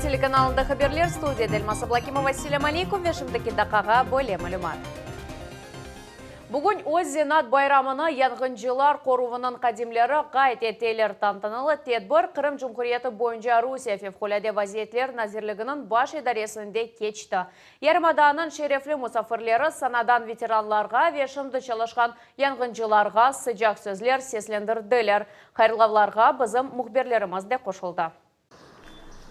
Telekanalında haberler studiyada Elmaz Ablakimova. Selâm aleykum ve şimdiki daqqağa böyle malümat. Bugün öz zenaat bayramını yanğıncılar qoruvınıñ hadimleri qayd eteler. Tantanalı tedbir Qırım Cumhuriyeti boyunca Rusiye Fevqulâde vaziyetler nazirliginiñ baş idaresinde keçti. Yarımadanıñ şerefli musafirleri sanadan veteranlarğa ve şimdi çalışqan yanğıncılarğa sıcaq sözler seslendirdiler. Hayırlavlarğa bizim mühbirlerimiz de qoşuldı.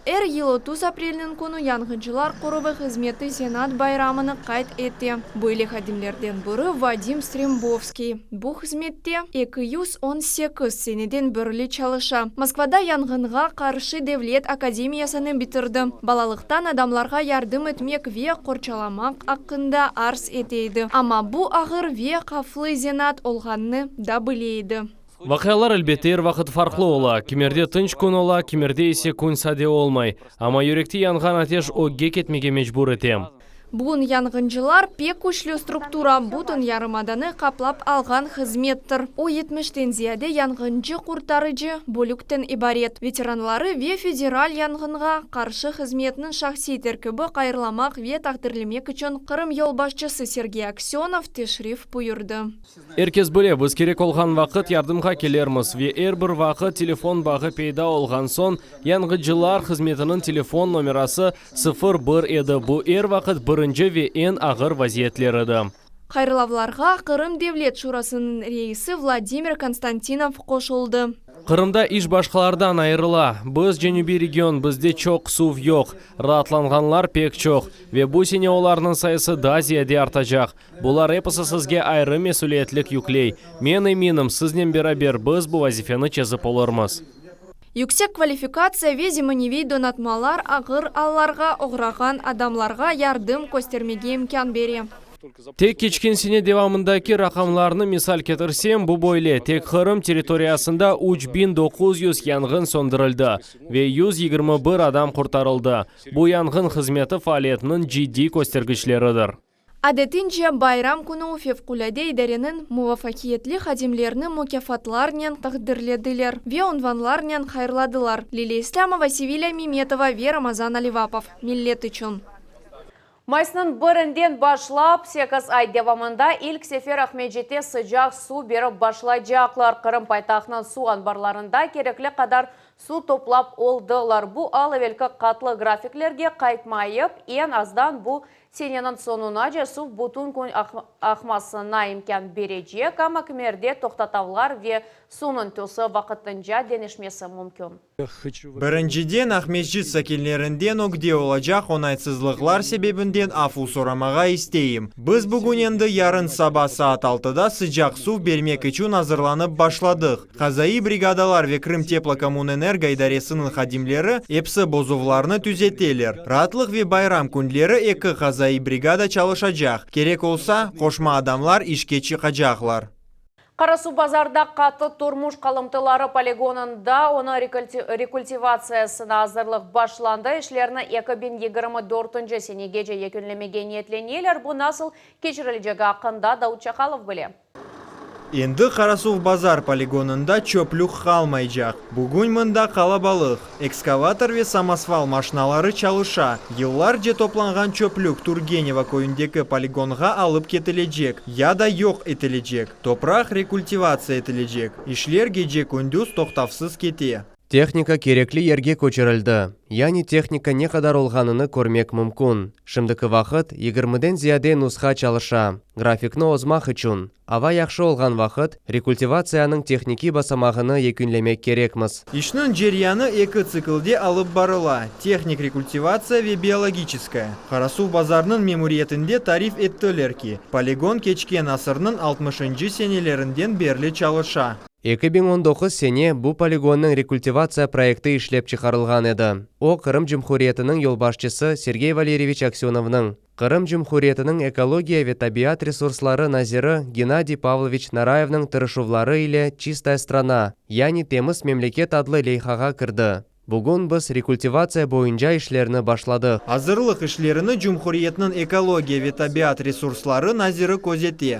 Er yıl 30 aprelniñ künü yanğıncılar qoruvı hızmeti zenaat bayramını qayd ete. Böyle hadimlerden biri Vadim Strembovskiy. Bu hızmette 218 seneden berli çalışa. Moskvada yanğınğa qarşı devlet akademiyasını bitirdi. Balalıqtan adamlarğa yardım etmek ve qorçalamaq aqqında arz ete edi. Amma bu ağır ve havflı zenaat olğanını da bile edi. Vaqialar, elbette, er vaqıt farqlı ola. Kimerde tınç kün ola, kimerde ise kün sade olmay. Amma yürekte yanğan ateş ögge ketmege mecbur ete. Bugün yanğıncılar pek küçlü struktura, bütün yarımadanı qaplap alğan hızmettir. O, yetmişten ziyade yanğıncı-qurtarıcı bölükten ibaret. Veteranları ve Federal yanğınğa qarşı hızmetniñ şahsiy terkibi hayırlamaq ve taqdirlemek içün Qırım yolbaşçısı Sergey Aksönov teşrif buyurdı. Er kes bile, biz kerek olğan vaqıt yardımğa kelermiz ve er bir vaqıt telefon bağı peyda olğan soñ, yanğıcılar hızmetiniñ telefon nomerası 01 edi, bu er vaqıt birinci ve eñ ağır vaziyetler edi. Hayırlavlarğa Qırım Devlet Şurasınıñ reisi Vladimir Konstantinov qoşuldı. Qırımda iş başqalardan ayırıla. Biz cenübiy region, bizde çoq suv yoq. Raatlanğanlar pek çoq. Ve bu sene olarnıñ sayısı daa ziyade artacaq. Bular episi sizge ayrı mesüliyetlik yükley. Men eminim, siznen beraber biz bu vazifeni çezip olurmız. Yüksek kvalifikatsiya ve zemaneviy donatmalar ağır allarğa oğrağan adamlarğa yardım köstermege imkân bere. Tek keçken sene devamındaki raqamlarnı misal ketirsem, bu böyle, tek Qırım territoriyasında 3900 yanğın söndürildi ve 121 adam qurtarıldı. Bu yanğın hızmeti faaliyetiniñ ciddiy köstergiçleridir. Adetince, bayram künü fevqulâde idareniñ muvafaqiyetli hadimlerini mukâfatlarnen taqdirlediler ve unvanlarnen hayırladılar. Liliya İslâmova, Sevilâ Memetova ve Ramazan Alivapov. Millet içün. Mayısnıñ birinden başlap, sekiz ay devamında ilk sefer Aqmescitte sıcaq suv berip başlaycaqlar. Qırım paytahtınıñ suv anbarlarında kerekli qadar suv toplap oldılar. Bu al evelki qatlı grafiklerge qaytmayıp, eñ azdan bu Seneniñ soñunace suv bütün kün aqmasına imkân berecek, amma kimerde toqtatavlar ve suvnıñ tüsü vaqtınca deñişmesi mümkün. Birinciden, Aqmescit sakinlerinden ögde olacaq oñaytsızlıqlar sebebinden afu soramağa isteyim. Biz bugün endi yarın saba saat altıda sıcaq suv bermek içün azırlanıp başladıq. Qazaiy brigadalar ve Krımteplokommunenergo idaresiniñ hadimleri episi bozuvlarnı tüzeteler. Raatlıq ve bayram künleri eki qazaiy brigada çalışacaq, kerek olsa, qoşma adamlar işke çıqacaqlar. Qarasuvbazarda qattı turmuş qalımtıları poligonında onı rekultivatsiyasına azırlıq başlandı. İşlerni 2024 senegece yekünlemege niyetleneler. Bu nasıl keçirilecegi aqqında Davut Çakalov bile. Endi Qarasuvbazar poligonında çöplük qalmaycaq. Bugün mında qalabalıq, ekskavator ve samosval maşinaları çalışa. Yıllarca toplanğan çöplük Turgeneva köyündeki poligonğa alıp ketilecek ya da yoq etilecek. Topraq rekultivatsiya etilecek. İşler gece-kündüz toqtavsız kete. Tehnika kerekli yerge köçürildi, yani tehnika ne qadar olğanını körmek mümkün. Şimdiki vaqıt yigirmiden ziyade nusha çalışa. Grafikni ozmaq içün, ava yahşı olğan vaqıt, rekultivatsiyanıñ tehnikiy basamağını yekünlemek kerekmiz. İşniñ ceryanı eki tsiklde alıp barıla, tehnik rekultivatsiya ve biologiçeskaya. Qarasuvbazarnıñ memuriyetinde tarif ettiler ki, poligon keçken asırnıñ altmışıncı senelerinden berli çalışa. 2019 sene bu poligonnıñ rekultivatsiya proyekti işlep çıqarılğan edi. O, Qırım Cumhuriyetiniñ yolbaşçısı Sergey Valeryeviç Aksönovnıñ, Qırım Cumhuriyetiniñ ekologiya ve tabiat resursları naziri Gennadiy Pavloviç Narayevniñ tırışuvları ile Çistaya strana, yani Temiz memleket adlı leyhağa kirdi. Bugün biz rekultivatsiya boyunca işlerni başladıq. Azırlıq işlerini Cumhuriyetniñ ekologiya ve tabiat resursları naziri közete.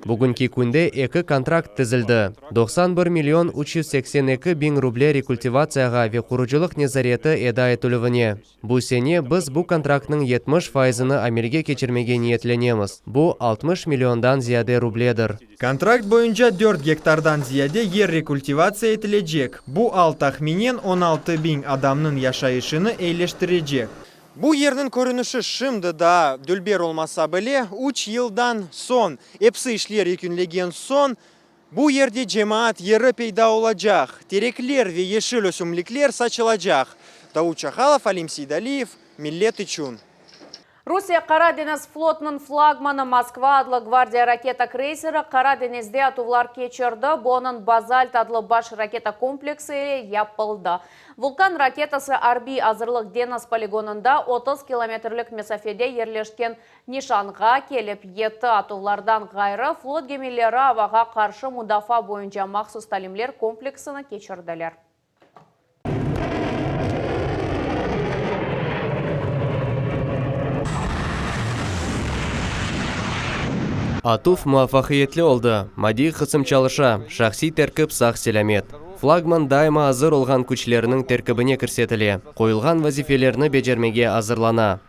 Bugünki künde eki kontrakt tizildi, 91 million 382 biñ ruble rekultivatsiyağa ve qurucılıq nezareti eda etilüvine. Bu sene biz bu kontraktnıñ 70 faizini amelge keçirmege niyetlenemiz, bu 60 milliondan ziyade rubledir. Kontrakt boyunca dört gektardan ziyade yer rekultivatsiya etilecek. Bu al tahminen 16 biñ adamnıñ yaşayışını eyileştirecek. Bu yerniñ körünişi şimdi daa dülber olmasa bile, üç yıldan soñ, episi işler yekünlegen soñ, bu yerde cemaat yeri peyda olacaq, terekler ve yeşil ösümlikler saçılacaq. Davut Çahalov, Alim Seydaliyev, Millet içün. Rusiye Qara deñiz flotunıñ flagmanı Moskva adlı gvardiya raketa kreyseri Qara deñizde atuvlar keçirdi. Bu onıñ Bazalt adlı baş raketa kompleksi ile yapıldı. Vulkan raketası arbiy azırlıq deñiz poligonında 30 kilometrlik mesafede yerleşken nişanğa kelip yetti. Atuvlardan ğayrı, flot gemileri avağa qarşı mudafaa boyunca mahsus talimler kompleksini keçirdiler. Atuv muvafaqiyetli oldı, maddiy qısım çalışa, şahsiy terkip sağ-selâmet. Flagman daima azır olğan küçlerniñ terkibine kirsetile, qoyulğan vazifelerni becermege azırlana.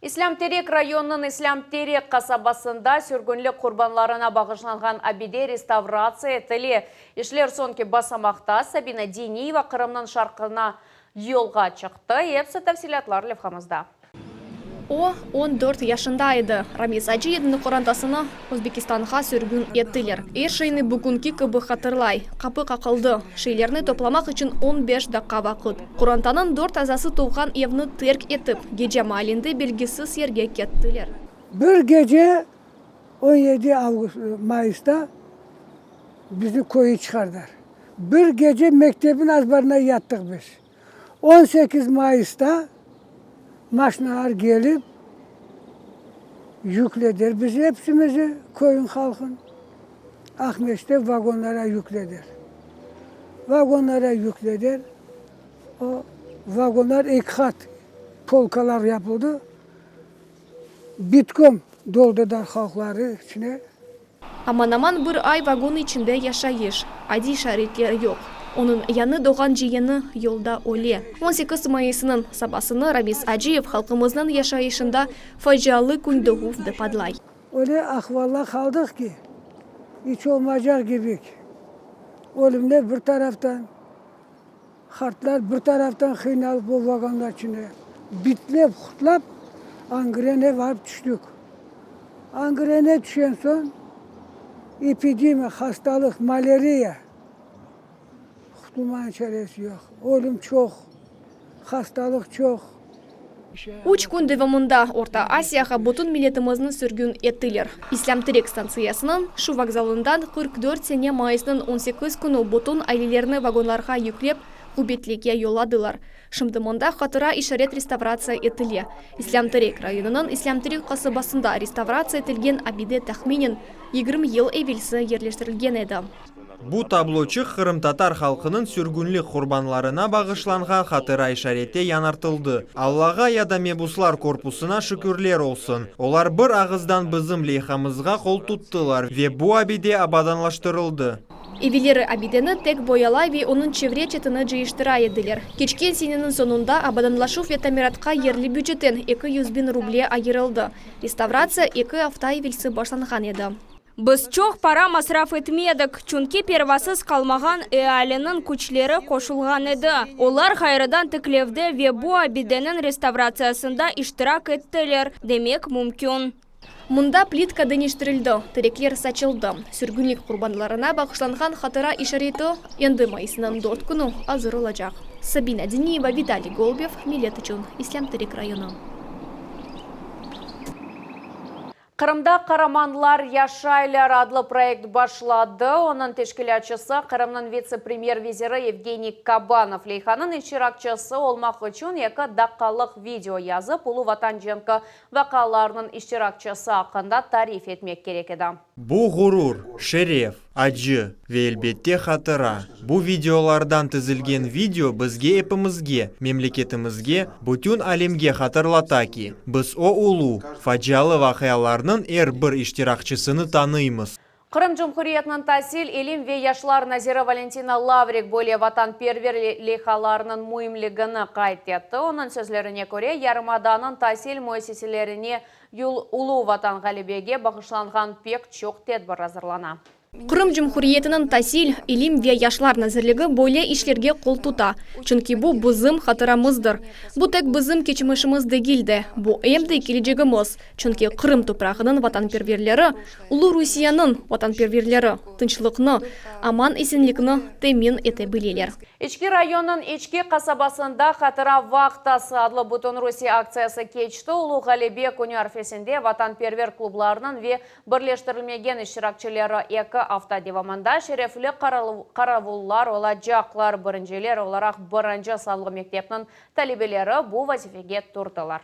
İslâm Terek rayonınıñ İslâm Terek qasabasında sürgünlik qurbanlarına bağışlanğan abide restavratsiya etile. İşler soñki basamaqta, Sabina Diniyeva Qırımnıñ şarqına yolğa çıqtı. Episi tafsilâtlar levhamızda. O, 14 yaşında edi. Ramiz Aciyevniñ qorantasını Özbekistanğa sürgün ettiler. Er şeyni bugünki kibi hatırlay. Qapı qaqıldı. Şeylerni toplamaq içün 15 daqqa vaqıt. Qorantanıñ dört azası tuvğan evni terk etip, gece maalinde belgisiz yerge kettiler. Bir gece 17 avgust, mayısta bizni köyge çıqardılar. Bir gece mektebin azbarına yattıq biz. 18 mayısta maşinalar kelip yüklediler bizi epsimizi, köyün halqın. Aqmescitte vagonlara yüklediler. Vagonlara yüklediler. O vagonlar eki qat polkalar yapıldı. Bitkom doldurdılar halqları içine. Aman-aman bir ay vagon içinde yaşayış, adiy şaraitler yoq. Onıñ yañı doğğan ciyeni yolda öle. 18 mayısnıñ sabasını Ramiz Aciyev halqımıznıñ yaşayışında facialı kün doğuv dep adlay. Öyle ahvalla qaldıq ki, iç olmaycaq kibik. Ölümler bir taraftan, qartlar bir taraftan qıynalıp o vagonlar içinde bitlep, qurtlap Angrene varıp tüştik. Angrene tüşen soñ epidemiya, hastalıq, malâriya, qutulmanıñ çaresi yoq. Ölüm çoq, hastalıq çoq. Üç kün devamında Orta Asiyağa bütün milletimizni sürgün ettiler. İslâm-Terek stantsiyasınıñ şu vokzalından 44 sene mayısnıñ 18 künü bütün ailelerni vagonlarğa yüklep, ğurbetlikke yolladılar. Şimdi mında hatıra işaret restavratsiya etile. İslâm-Terek rayonınıñ İslâm-Terek qasabasında restavratsiya etilgen abide tahminen 20 yıl evelsi yerleştirilgen edi. Bu tabloçıq qırımtatar halqınıñ sürgünlik qurbanlarına bağışlanğan hatıra işareti yañartıldı. Allağa ya da mebuslar korpusına şükürler olsun, olar bir ağızdan bizim leyhamızğa qol tuttılar ve bu abide abadanlaştırıldı. Evelleri abideni tek boyalay ve onıñ çevre çetini cıyıştıra ediler. Keçken seneniñ soñunda abadanlaşuv ve tamiratqa yerli bücetten 200 biñ ruble ayırıldı. Restavratsiya eki afta evelsi başlanğan edi. Biz çoq para masraf etmedik, çünki pervasız qalmağan ealiniñ küçleri qoşulğan edi. Olar ğayrıdan tiklevde ve bu abideniñ restavratsiyasında iştirak ettiler, demek mümkün. Mında plitka deñiştirildi, terekler saçıldı. Sürgünlik qurbanlarına bağışlanğan hatıra işareti endi mayısnıñ dört künü azır olacaq. Sabina Diniyeva, Vitaliy Golubev, Millet içün, İslâm-Terek rayonı. Qırımda Qaramanlar yaşaylar adlı proyekt başladı. Onıñ teşkilâtçısı Qırımnıñ vitse-premyer veziri Yevgeniy Kabanov. Leyhanıñ iştirakçısı olmaq içün eki daqqalıq video yazıp, Ulu Vatan cenki vaqialarınıñ iştirakçısı aqqında tarif etmek kerek edi. Bu ğurur, şeref, acı ve elbette hatıra. Bu videolardan tizilgen video bizge epimizge, memleketimizge, bütün alemge hatırlata ki, biz o ulu, facialı vaqialarnıñ er bir iştirakçısını tanıymız. Qırım Cumhuriyetiniñ tasil, ilim ve yaşlar naziri Valentina Lavrik böyle vatanperver leyhalarınıñ müimligini qayd etti. Onıñ sözlerine köre, yarımadanıñ tasil müessiselerine Ulu Vatan Ğalebege bağışlanğan pek çoq tedbir azırlana. Qırım Cumhuriyetiniñ tasil, ilim ve yaşlar nazirligi böyle işlerge qol tuta, çünki bu bizim hatıramızdır. Bu tek bizim keçmişimiz degil de, bu em de kelecegimiz, çünki Qırım toprağınıñ vatanperverleri, ulu Rusiyeniñ vatanperverleri tınçlıqnı, aman-esenlikni temin ete bileler. İçki rayonınıñ İçki qasabasında Hatıra vahtası adlı Bütünrusiye aktsiyası keçti. Ulu Ğalebe künü arfesinde vatanperver klublarınıñ ve Birleştirilmegen iştirakçileri eki afta devamında şerefli qaravullar olacaqlar. Birinciler olaraq birinci sanlı mektepniñ talebeleri bu vazifege turdılar.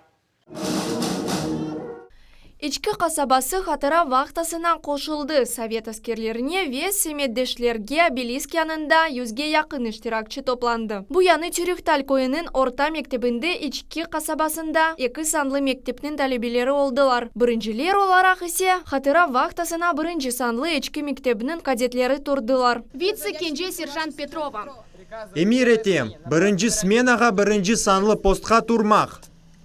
İçki qasabası hatıra vahtasına qoşuldı. Sovet askerlerine ve semetdeşlerge obelisk yanında yüzge yaqın iştirakçi toplandı. Bu yañı Çürüktal köyüniñ orta mektebinde İçki qasabasında eki sanlı mektepniñ talebeleri oldılar. Birinciler olaraq ise hatıra vahtasına birinci sanlı İçki mektebiniñ kadetleri turdılar. Vitse kence serjant Petrova. Emir etem, birinci smenağa birinci sanlı postqa turmaq.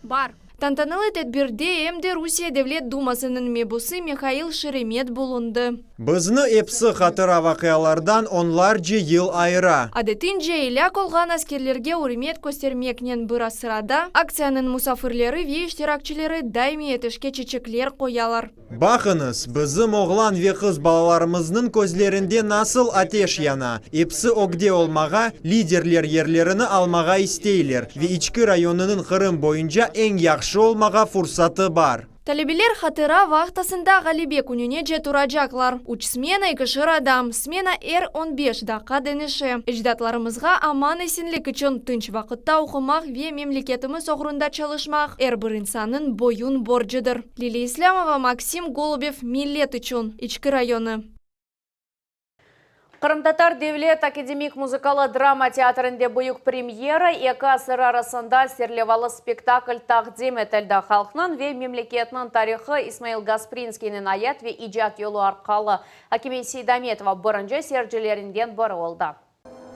Bar. Tantanalı tedbirde em de Rusiye Devlet Dumasınıñ mebusı Mihail Şeremet bulundı. Bizni episi hatıra vaqialardan onlarce yıl ayıra. Adetince, elâk olğan askerlerge ürmet köstermeknen bir sırada, aktsiyanıñ musafirleri ve iştirakçileri daimiy ateşke çeçekler qoyalar. Baqıñız, bizim oğlan ve qız balalarımıznıñ közlerinde nasıl ateş yana. Episi ögde olmağa, liderler yerlerini almağa isteyler ve İçki rayonınıñ Qırım boyunca eñ yahşı olmağa fursatı bar. Talebeler hatıra vahtasında Ğalebe kününece turacaqlar. Üç smena, ekişer adam. Smena er on beş daqqa deñişe. Ecdatlarımızğa aman-esenlik içün tınç vaqıtta oqumaq ve memleketimiz oğrunda çalışmaq er bir insannıñ boyun borcudır. Liliya İslâmova, Maksim Golubev, Millet içün, İçki rayonı. Qırımtatar devlet akademik muzıkalı drama teatrinde büyük premyera, eki asır arasında serlevalı spektakl taqdim etildi. Halqnıñ ve memleketniñ tarihı İsmail Gasprinskiyniñ ayat ve icat yolu arqalı. Akime Seydametova birinci seyircilerinden biri oldı.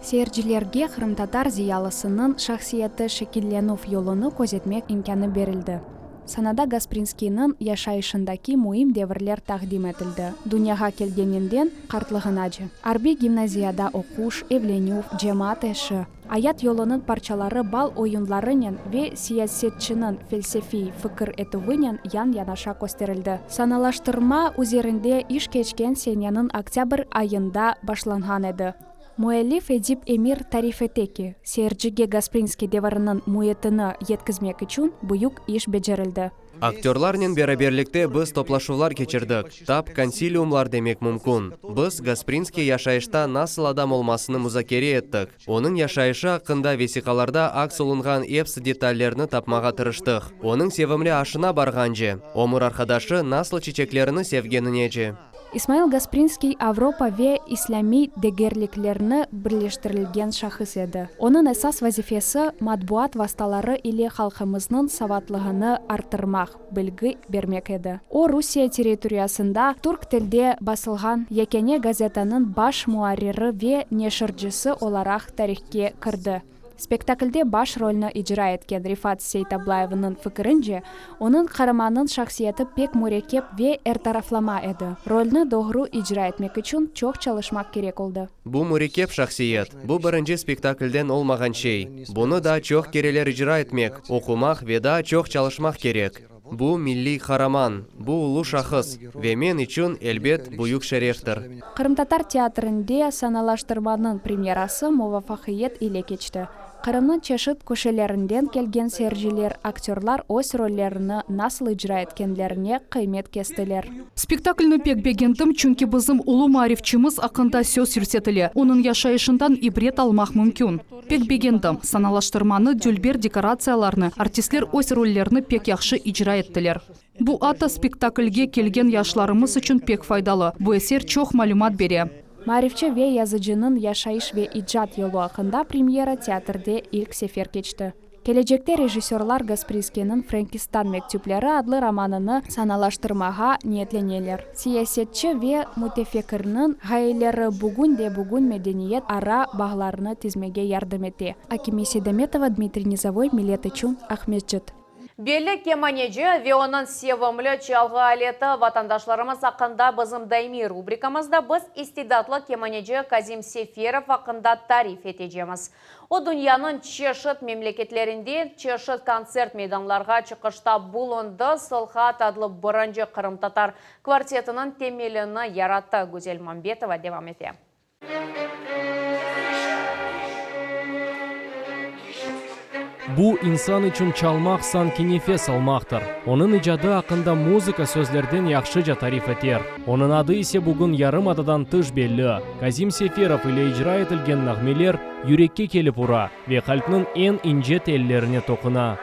Seyircilerge qırımtatar ziyalısınıñ şahsiyeti şekillenüv yolunı közetmek imkânı berildi. Sanada Gasprinskiyniñ yaşayışındaki müim devirler taqdim etildi, dünyağa kelgeninden qartlığınace, arbiy gimnaziyada oquş, evlenüv, cemaat işi, ayat yolunıñ parçaları bal oyunlarınen ve siyasetçiniñ felsefiy fikir etüvinen yan-yanaşa kösterildi. Sanalaştırma üzerinde iş keçken seneniñ oktâbr ayında başlanğan edi. Müellif Edip Emir tarif ete ki, seyircige Gasprinskiy deviriniñ müitini yetkizmek içün büyük iş becerildi. Aktörlarnen beraberlikte biz toplaşuvlar keçirdik, tap konsiliumlar demek mümkün. Biz Gasprinskiy yaşayışta nasıl adam olmasını muzakere ettik, onıñ yaşayışı aqqında vesiqalarda aks olunğan epsi detallerni tapmağa tırıştıq, onıñ sevimli aşına barğance, ömür arqadaşı nasıl çiçeklerini sevgeninece. İsmail Gasprinskiy Avropa ve islâmiy degerliklerni birleştirilgen şahıs edi. Onıñ esas vazifesi, matbuat vastaları ile halqımıznıñ savatlığını arttırmaq, bilgi bermek edi. O, Rusiye territoriyasında türk tilde basılğan yekâne gazetanıñ baş muarriri ve neşircisi olaraq tarihke kirdi. Spektaklde baş rolni icra etken Rifat Seytablayevniñ fikirince, onıñ qaramannıñ şahsiyeti pek mürekkep ve ertaraflama edi. Rolni doğru icra etmek içün çoq çalışmaq kerek oldı. Bu mürekkep şahsiyet, bu birinci spektaklden olmağan şey. Bunı daa çoq kereler icra etmek, oqumaq ve daa çoq çalışmaq kerek. Bu milliy qaraman, bu ulu şahıs ve men içün, elbet, büyük şereftir. Qırımtatar teatrinde sanalaştırmanıñ premyerası muvafaqiyet ile keçti. Qırımnıñ çeşit köşelerinden kelgen seyirciler aktörlar öz rollerini nasıl icra etkenlerine qıymet kestiler. Spektaklni pek begendim, çünki bizim ulu maarifçimiz aqqında söz yürsetile, onıñ yaşayışından ibret almaq mümkün. Pek begendim, sanalaştırmanı, dülber dekoratsiyalarnı, artistler öz rollerini pek yahşı icra ettiler. Bu atta spektaklge kelgen yaşlarımız içün pek faydalı, bu eser çoq malümat bere. Maarifçi ve yazıcınıñ yaşayış ve icat yolu aqqında premyera teatrde ilk sefer keçti. Kelecekte rejissörlar Gasprinskiyniñ Frenkistan mektüpleri adlı romanını sanalaştırmağa niyetleneler. Siyasetçi ve mütefekkirniñ ğayeleri bugün de-bugün medeniyet ara bağlarnı tizmege yardım ete. Akime Seydametova, Dmitriy Nizovoy, Millet içün, Aqmescit. Belli kemaneci ve onıñ sevimli çalğı aleti vatandaşlarımız aqqında bizim daimiy rubrikamızda biz istidatlı kemaneci Kazim Seferov aqqında tarif etecemiz. O dünyanıñ çeşit memleketlerinde çeşit kontsert meydanlarğa çıqışta bulundı, Solhat adlı birinci qırımtatar kvartetiniñ temelini yarattı. Güzel Mambetova devam ete. Bu, insan içün çalmaq sanki nefes almaqtır. Onıñ icadı aqqında muzıka sözlerden yahşıca tarif eter. Onıñ adı ise bugün yarımadadan tış belli. Kazim Seferov ile icra etilgen nağmeler yürekke kelip ura ve qalpniñ eñ ince tellerine toquna.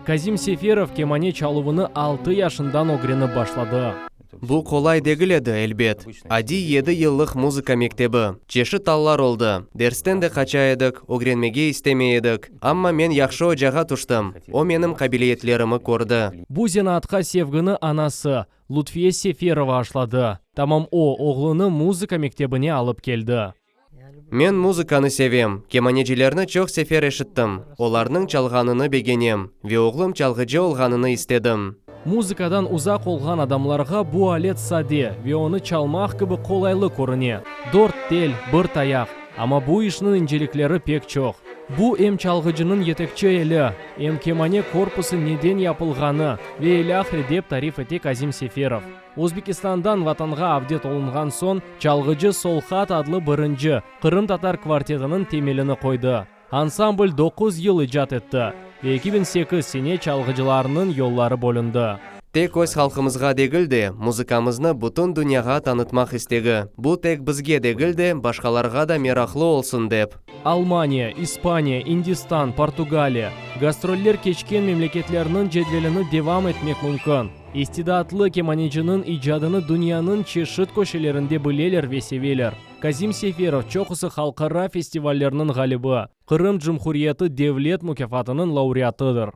Kazim Seferov kemane çaluvını altı yaşından ögrenip başladı. Bu qolay degil edi, elbet. Adiy yedi yıllıq muzıka mektebi. Çeşit allar oldı. Dersten de qaça edik, ögrenmege istemey edik. Amma men yahşı ocağa tüştim, o menim qabiliyetlerimi kördi. Bu zenaatqa sevgini anası, Lutfiye Seferova aşladı. Tamam o, oğlunı muzıka mektebine alıp keldi. Men muzıkanı sevem, kemanecilerni çoq sefer eşittim, olarnıñ çalğanını begenem ve oğlum çalğıcı olğanını istedim. Muzıkadan uzaq olğan adamlarğa bu alet sade ve onı çalmaq kibi qolaylı körüne, dört tel, bir tayaq, amma bu işniñ incelikleri pek çoq. Bu em çalğıcınıñ yetekçi eli, em kemane korpusı neden yapılğanı ve ilâhre dep tarif ete Kazim Seferov. Özbekistandan Vatanğa avdet olunğan soñ, çalğıcı Solhat adlı birinci qırımtatar kvartetiniñ temelini qoydı. Ansambl doquz yıl icat etti ve 2008 sene çalğıcılarnıñ yolları bölündi. Tek öz halqımızğa degil de, muzıkamıznı bütün dünyağa tanıtmaq istegi. Bu tek bizge degil de, başqalarğa da meraqlı olsun dep. Almaniya, İspaniya, İndistan, Portugaliya, gastroller keçken memleketlerniñ cedvelini devam etmek mümkün. İstidatlı kemaneciniñ icadını dünyanıñ çeşit köşelerinde bileler ve seveler. Kazim Seferov çoqusı halqara festivallerniñ ğalibi, Qırım Cumhuriyeti Devlet mukâfatınıñ laureatıdır.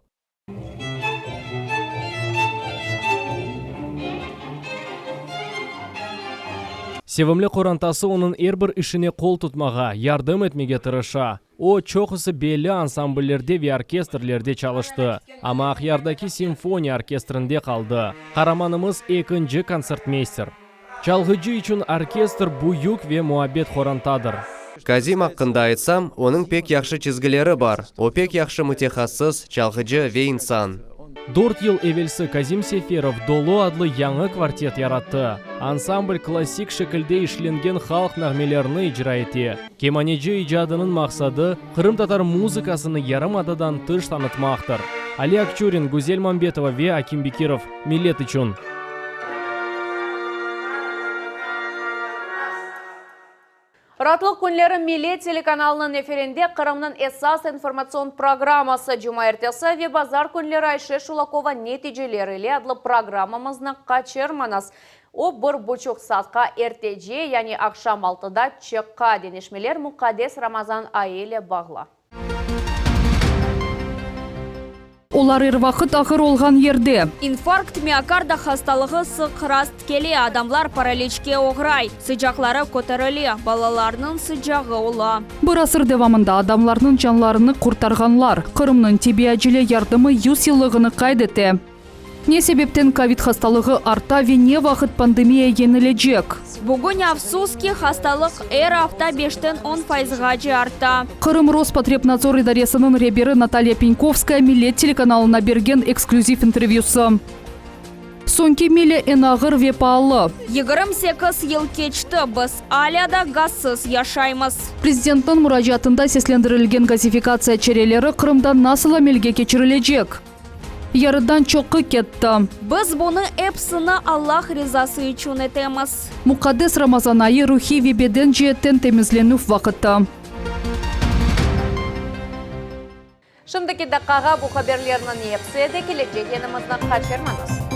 Sevimli qorantası onıñ er bir işine qol tutmağa, yardım etmege tırışa. O, çoqusı belli ansambllerde ve orkestrlerde çalıştı, amma Aqyardaki simfoniya orkestrinde qaldı. Qaramanımız ekinci kontsertmeyster. Çalğıcı içün orkestr büyük ve muabbet qorantadır. Kazim aqqında aytsam, onıñ pek yahşı çizgileri bar. O pek yahşı mütehassıs, çalğıcı ve insan. Dört yıl evelsi Kazim Seferov Dolu adlı yañı kvartet yarattı. Ansambl klassik şekilde işlengen halq nağmelerini icra ete. Kemaneci icadınıñ maqsadı, qırımtatar muzıkasını yarımadadan tış tanıtmaqtır. Ali Akçurin, Güzel Mambetova ve Akim Bekirov, Millet içün. Raatlıq künleri Millet telekanalınıñ efirinde Qırımnıñ esas informatsion programması Cumaertesi ve bazar künleri Ayşe Şulakova neticeler ile adlı programmamıznı qaçırmañız. O, bir buçuq saatqa ertece, yani aqşam altıda çıqa. Deñişmeler muqaddes Ramazan ayı ile bağlı. Olar er vaqıt ağır olğan yerde. İnfarkt miokarda hastalığı sıq rast kele, adamlar paraliçke oğray, sıcaqları köterile, balalarnıñ sıcağı ola. Bir asır devamında adamlarnıñ canlarını qurtarğanlar. Qırımnıñ tibbiy acele yardımı yüz yıllığını qayd ete. Ne sebepten kovid hastalığı arta ve ne vaqıt pandemiya yeñilecek? Bugün, afsus ki, hastalıq er afta beşten on fayızğace arta. Qırım Rospotrebnadzor idaresiniñ reberi Natalya Penkovskaya Millet telekanalına bergen eksklüziv intervyüsı. Soñki milâ eñ ağır ve paalı. 28 yıl keçti, biz alâ da gazsız yaşaymız. Prezidentniñ muracaatında seslendirilgen gazifikatsiya çareleri Qırımda nasıl amelge keçirilecek? Yarıdan çoqu ketti. Biz bunı epsini Allah rizası içün etemiz. Muqaddes Ramazan ayı ruhiy ve beden ceetten temizlenüv vaqıtı. Şimdiki daqqağa bu haberlerniñ episi edi, kelecek yayınımıznı qaçırmañız.